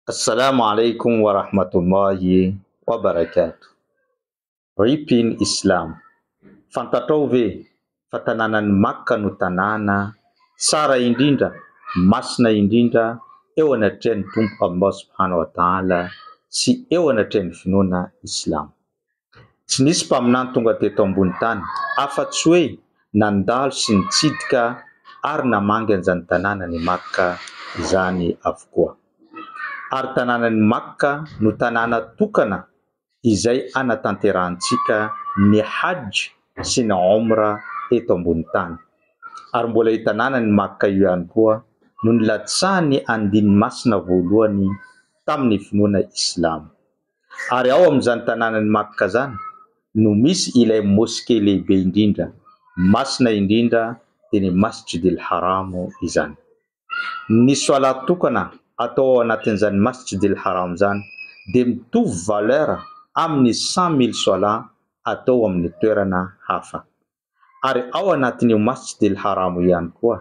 Assalamu alaikum wa rahmatullahi wa barakatuh. Ry mpino Islamo, fantatrao ve fa tanànan'i Makka no tanàna tsara indrindra, masina indrindra eo anatrehan'ny Tompo Allah subhanahu wa ta'ala sy eo anatrehan'ny finoana Islamo? Tsy nisy mpaminany tonga teto ambony tany afa-tsy hoe nandalo sy nitsidika ary namangy an'izany tanànan'i Makka izany avokoa. Ary tanànan'i Makka no tanàna tokana izay anatanterahantsika ny Hajj sy ny Omra eto ambony tany. Ary mbola io tanànan'i Makka io ihany koa no nilatsahan'ny andininy masina voalohany tamin'ny finoana Islamo. Ary ao amin'izany tanànan'i Makka izany no misy ilay moske lehibe indrindra, masina indrindra dia ny Masjidil Haram izany. Ny Swalàt tokana atao ao anatin'izany Masjidil Haram izany dia mitovy valeur amin'ny 100 000 Swalàt atao amin'ny toerana hafa. Ary ao anatin'io Masjidil Haram io ihany koa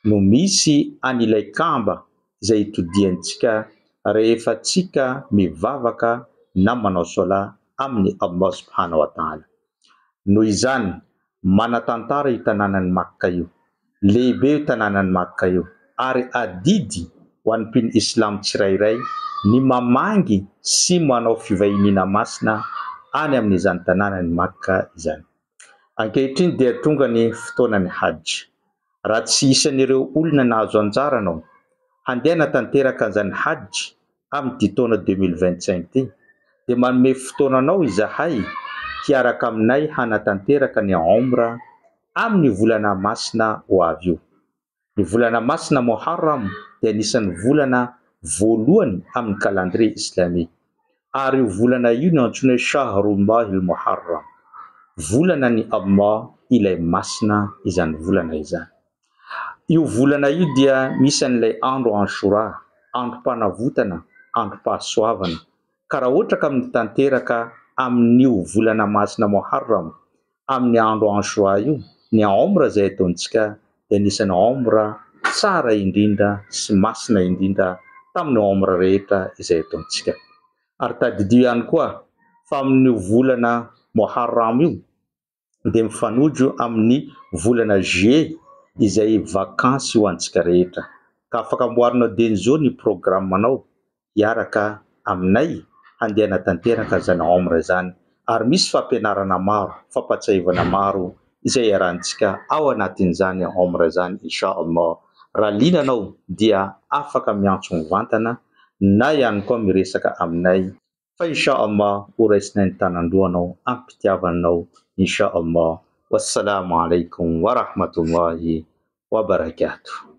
no misy an'ilay Kaaba izay itodiantsika rehefa tsika mivavaka na manao Solat amin'i Allah Subhanahu wa Ta'ala. Noho izany, manan-tantara io tanànan'i Makka io. Lehibe io tanànan'i Makka io ary adidy ho an'ny mpino Islamo tsirairay ny mamangy sy manao fivahiniana masina any amin'izany tanànan'i Makka izany. Ankehitriny dia tonga ny fotoanan'ny Hajj. Raha tsy isan'ireo olona nahazo anjara anao, handeha hanatanteraka an'izany Hajj amin'ity taona 2025 ity, dia manome fotoana anao izahay hiaraka aminay hanatanteraka ny Omra amin'ny volana masina ho avy io. Ny volana masina Moharram dia anisan'ny volana voalohany amin'ny calendrier islamique, ary io volana io no antsoina hoe Shahrullahil Muharram, volana ny Allah ilay masina izany volana izany. Io volana io dia misy an'ilay andro Anshura, androm-panavotana, androm-pahasoavana, ka raha ohatra ka mitanteraka amin'io volana masina Moharram amin'ny andro Anshura io, ny Omra izay ataontsika dia anisan'ny Omra tsara indrindra sy masina indrindra tamin'ny Omra rehetra izay ataontsika. Ary tadidio ihany koa fa amin'io volana Moharram io dia mifanojo amin'ny volana juillet izay vakansy ho antsika rehetra. Ka afaka amboarinao dieny izao ny programme-nao hiaraka aminay handeha hanatanteraka izany Omra izany ary misy fampianarana maro, fampahatsiahivana maro izay iarahantsika ao anatin'izany Omra izany Insha Allah. Raha liana anao dia afaka miantso mivantana na ihany koa miresaka aminay fa Insha Allah ho raisinay ny tanan-droanao am-pitiavanao Insha Allah. Wassalamu alaikum wa rahmatullahi wa barakatuh.